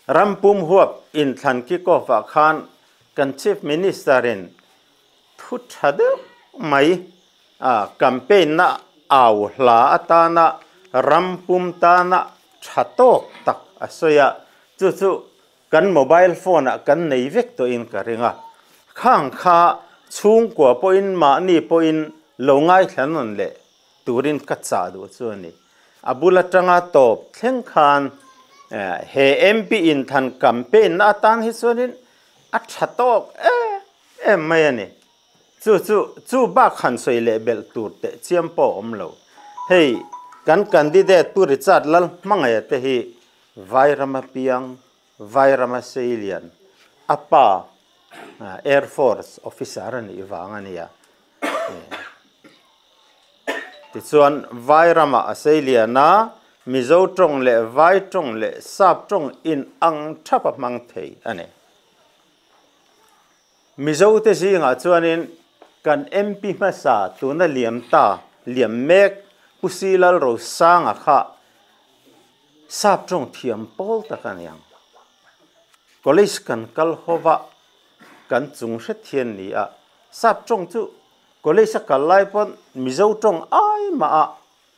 Rampum huap inthlan kick-off ah khan kan Chief Minister in thu tha deuh mai a campaign na au hla atana rampum tana tha tawk tak a sawi a, chu chu kan mobile phone ah kan nei vek tawhin ka ring a, khang kha chhungkua pawhin mahni pawhin lo ngaithla nawn leh turin ka chah duh chu a ni. A bul atanga tawp thleng khan he MP inthlan campaign na atan hi chuanin a tha tawk em em mai a ni. Chu chu chu bak han sawi leh belh tur teh chiam pawh a awm lo. Hei kan candidate Pu Richard Lalhmangaia te hi Vairama piang, Vairama Seilian, a pa Air Force officer a nih vang a nia. Tichuan, Vai ramah a sei lian a, Mizo tawng leh Vai tawng leh Sap tawng in ang thap a hmang thei a ni. Mizo te zingah chuanin kan MP hmasa tuna liam ta, liam mek Pu Si Lalrosanga kha Sap tawng thiam pawl tak a ni ang. College kan kal hova kan chung hrethian ni a, Sap tawng chu College a kal lai pawn Mizo tawng ai mah a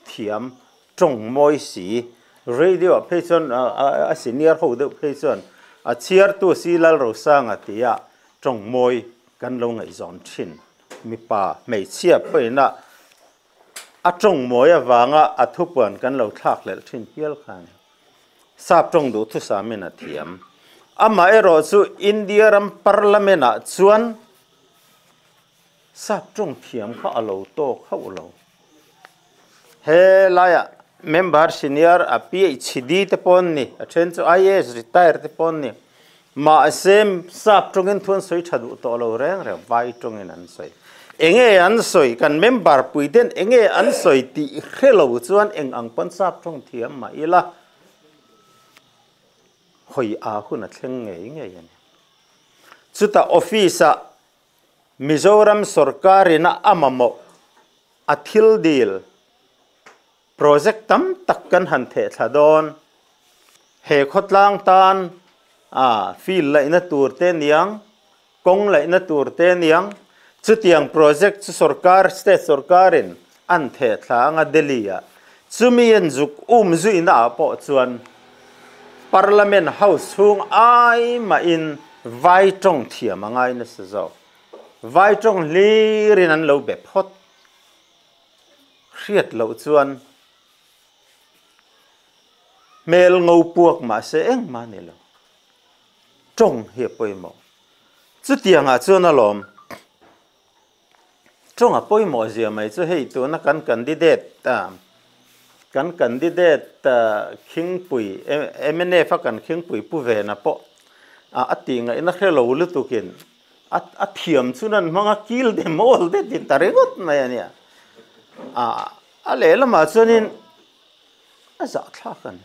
thiam tawng mawi si. Radio ah phei chuan a senior ho deuh phei chuan a chhiartu si Lalrosanga tia tawng mawi kan lo ngaihzawn thin. Mipa hmeichhia pawhin a a tawng mawi avanga a thupuan kan lo thlak hlelh thin hial kha a ni. Sap tawng duh thusamin a thiam. Amaherawh chu India ram Parliament ah chuan Sap tawng thiam kha a lo tawk hauh lo. He laiah member senior a PhD te pawh an ni, a then chu IAS retire te pawh an ni. Mahse sap tawngin thu an sawi tha duh tawh lo reng reng, vai tawngin an sawi. Enge an sawi, kan member pui ten enge an sawi tih hre lo chuan eng ang pawn sap tawng thiam mah ila hawi a hun a thleng ngei ngei a ni. Chutah office ah Mizoram sorkarin a a mamawh a thil dil project tam tak kan han theh thla dawn. He khawtlang tan a field laihna tur te niang, kawng laihna tur te niang, chutiang project chu sorkar, state sorkarin an theh thla anga Delhi ah. Chumi an zuk um zuihna ah pawh chuan Parliament House chhung ai mahin vai tawng thiam a ngai nasa zawk. Vai tawng hlirin an lo be phawt. Hriat loh chuan hmel ngo puak mahse engmah a ni lo. Tawng hi a pawimawh. Chutiangah chuan alawm. Tawng a pawimawh zia mai chu hei tuna kan candidate kan candidate khingpui mnf a kan khingpui pu vena pawh a tih ngaihna hre lo lutukin a thiam chun an hmang a kil de mawl te ti ta ringawt mai a nia. A lehlamah chuanin a zahthlak a ni.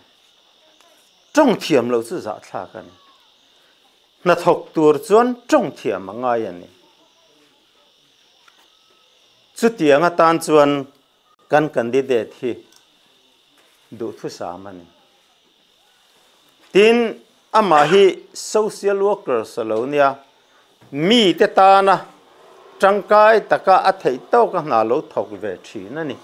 Tawng thiam loh chu zahthlak a ni. Hnathawk tur chuan tawng thiam a ngai a ni. Chutiang atan chuan kan candidate hi duhthusam a ni. Tin, amah hi social workers a lo nia, mite tana tangkai taka a theih tawka hna lo thawk ve thin a ni.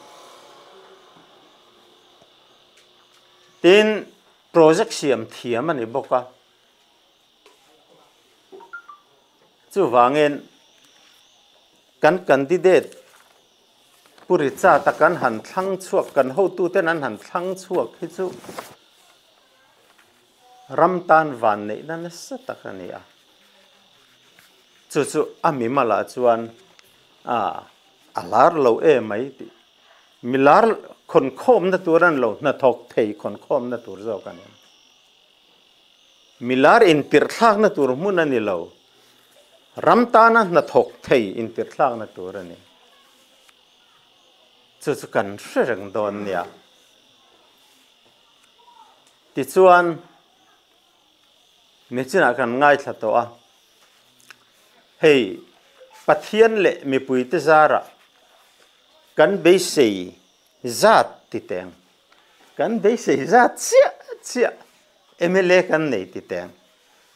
Tin, project siam thiam a ni bawk a. Chuvangin kan candidate Pu Richard-a kan han thlang chhuak, kan hotuten an han thlang chhuak hi chu ram tan van neihna nasa tak a ni a. Chu chu a mimalah chuan a lar lo em mai tih milar khawnkhawmna tur a ni lo, hnathawk thei khawnkhawmna tur zawk a ni. Milar intirhthlakna tur hmun a ni lo, ram tana hnathawk thei intirhthlakna tur a ni. Chu chu kan hre reng dawn nia. Tichuan, nichinah kan ngaithla tawh a, hei Pathian leh mipuite zarah kan beisei zat ti teng, kan beisei zat chiah chiah. Mla kan nei ti teng.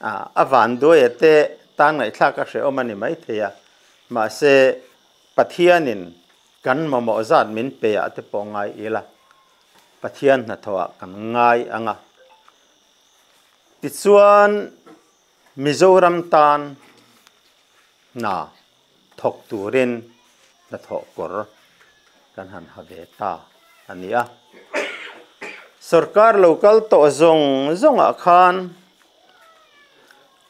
A vanduaia te tan ngaihthlak a hrehawm a ni maithei a, mahse Pathianin kan mamawh zat min pe ah te pawh ngai ila, Pathian hnathawh ah kan ngai ang a. Tichuan Mizoram tan hna thawk turin hnathawh kawr kan han ha ve ta a ni a. Sorkar lo kal tawh zawng zawngah khan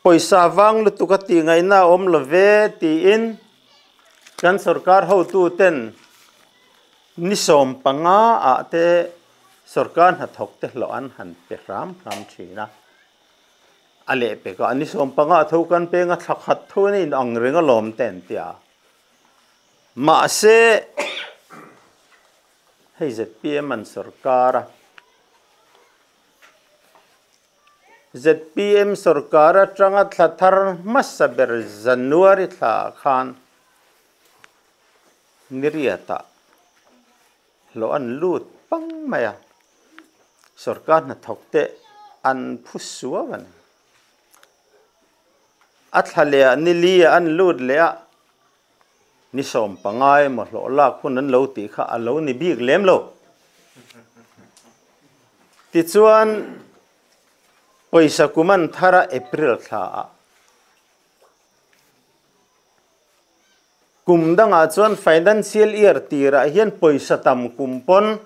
pawisa vang lutuk a tih ngaihna a awm lo ve tiin kan sorkar hotuten ni 15 ah te sorkar hnathawk te hlawh an han pe hram hram thin a. A lehpek a, ni 15 tho kan peng a, thla khat tho in a inang reng alawm te an ti a. Mahse, hei zpm an sorkar a, zpm sorkar atanga thla thar hmasa ber January thla ah khan ni riatah hlawh an lut pang mai a, sorkar hnathawk te an phu suau a ni. A thla leh ah ni li ah an lut leh a, ni 15 emaw hlawh lak hun an lo tih kha a lo ni bik lem lo. Tichuan, pawisa kum an thar a April thla ah Kum dangah chuan financial year tirah hian pawisa tam kum pawn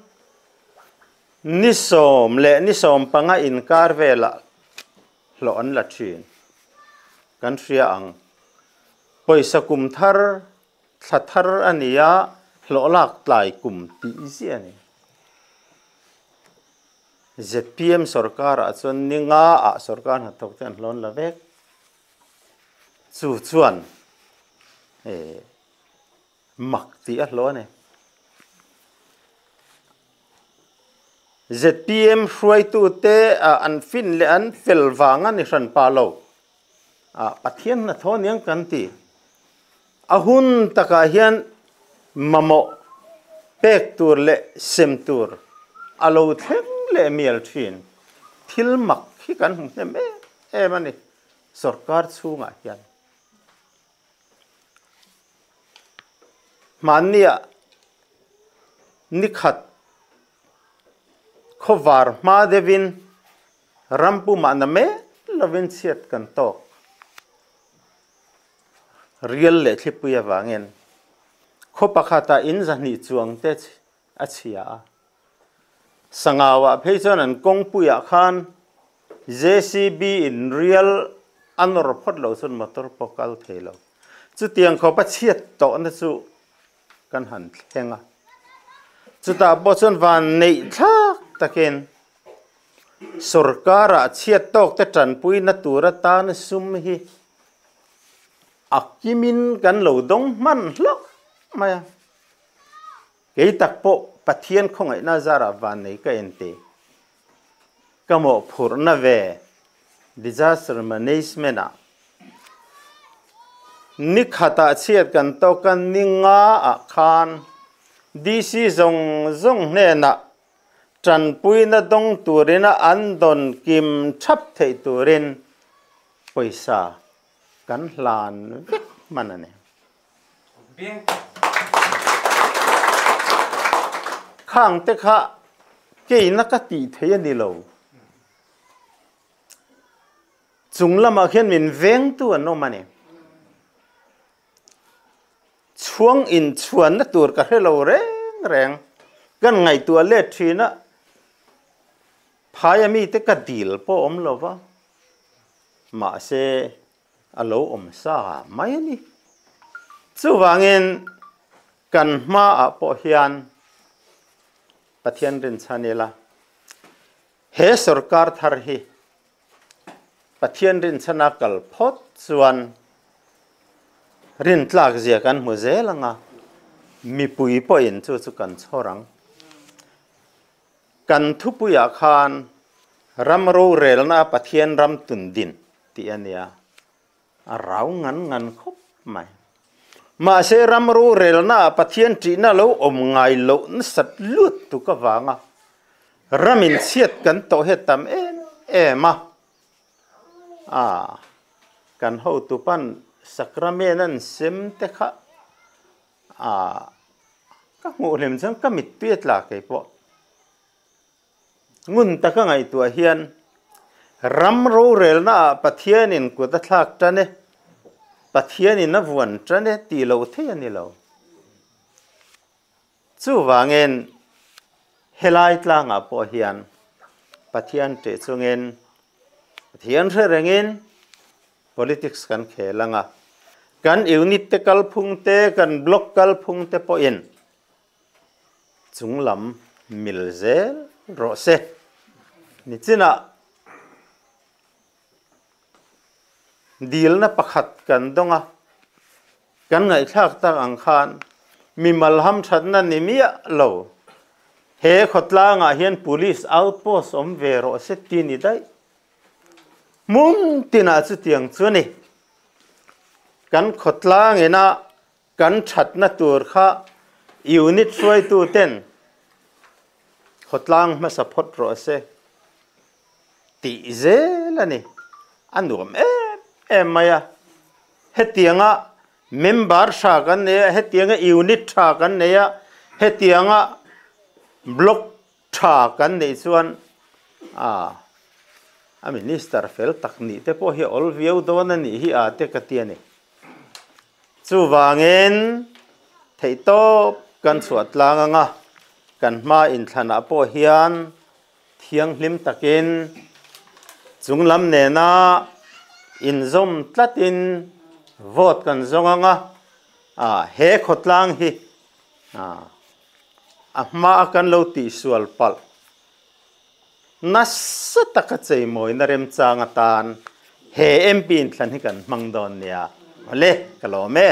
ni 10 leh ni 15 inkar velah hlawh an la thin. Kan hria ang. Pawisa kum thar, thla thar a ni a, hlawh lak tlai kum tih ziah a ni. Zpm sorkarah chuan ni nga ah sorkar hnathawk te an hlawn la vek. Chu chuan mak tih a hlawh a ni. Zpm hruaitute an fin leh an fel vang a ni hran pa lo. Pathian hnathawh aniang kan ti. A hun takah hian mamawh pek tur leh sem tur a lo thleng leh mial thin. Thil mak hi kan hmu hnem em em a ni. Sorkar chhungah hian hmanniah nikhat khawvar hma deuhin ram pumah na mek lovin chhiat kan tawk rial leh thlipui avangin khaw pakhatah in zahnih chuang te a chhia a. Sangauah phei chuan an kawngpuiah khan JCB in rial a nawr phawt lo chuan motor pawh kal thei lo. Chutiang khawpa chhiat tawhna chu kan han thleng a. Chutah pawh chuan van neih thlak takin sorkarah chhiat tawkte tanpuina tur atan sum hi a kimin kan lo dawng hman hlauh mai a. Kei tak pawh Pathian khawngaihna zarah vannei ka en te. Ka mawhphurhna ve Disaster Management ah ni khatah chhiat kan tawk a, ni nga ah khan DC zawng zawng hnenah tanpuina dawng turin a an dawn kim thap theih turin pawisa kan hlan vek hman a ni. Khang te kha keina ka tih thei a ni lo. Chung lamah khian min vengtu an awm a ni. Chhuang inchhuanna tur ka hre lo reng reng. Kan ngaihtuah let thin a, phaia mite ka dil pawh awm lo va. Mahse, a lo awm sa mai a ni. Chuvangin kan hmaah pawh hian Pathian rinchhan ila, he sorkar thar hi Pathian rinchhana kal phawt chuan rintlak zia kan hmu zel ang a, mipui pawhin chu chu kan chhawr ang. Kan thupuiah khan ram rorelna Pathian ram tundin tih a nia, a rau ngan ngan khawp mai. Mahse ram rorelnaah Pathian ṭihna lo awm ngai loh nasat lut tuk avanga ram inchhiat kan tawh hi a tam em em a, a kan hotupan sakramen an sem te kha a ka hmuh hlim chuan ka mittui a tla kei pawh. Ngun taka ngaihtuah hian ram rorelna ah Pathianin kut a thlak tan e, Pathianin a vuan tan e tih loh thei a ni lo. Chuvangin helai tlangah pawh hian Pathian ṭeh chungin, Pathian hre rengin politics kan khel ang a, kan unit te kalphung te, kan block kalphung te pawhin chunglam mil zel rawh se. Nichinah dilna pakhat kan dawng a. Kan ngaihthlak tak ang khan mimal hamthatna ni miah lo, he khawtlangah hian police outpost awm ve rawh se ti ni daih. Hmun tinah chutiang chu a ni. Kan khawtlang ina kan thatna tur kha unit hruaitu ten khawtlang hmasa phawt rawh se tih zel a ni. A nuam em em mai a. Hetianga member tha kan nei a, hetianga unit tha kan nei a, hetianga block tha kan neih chuan a a minister fel tak nih te pawh hi a awl viau dawn a nih hi a te ka ti a ni. Chuvangin theihtawp kan chhuah tlang anga kan hma inthlanah pawh hian Thianghlim takin chunglam nena inzawm tlatin vote kan zawng ang a, he khawtlang hi a hmaa kan lo tihsual palh nasa taka cheimawina remchang atan he MP inthlan hi kan hmang dawn nia. Awle, ka lawm e.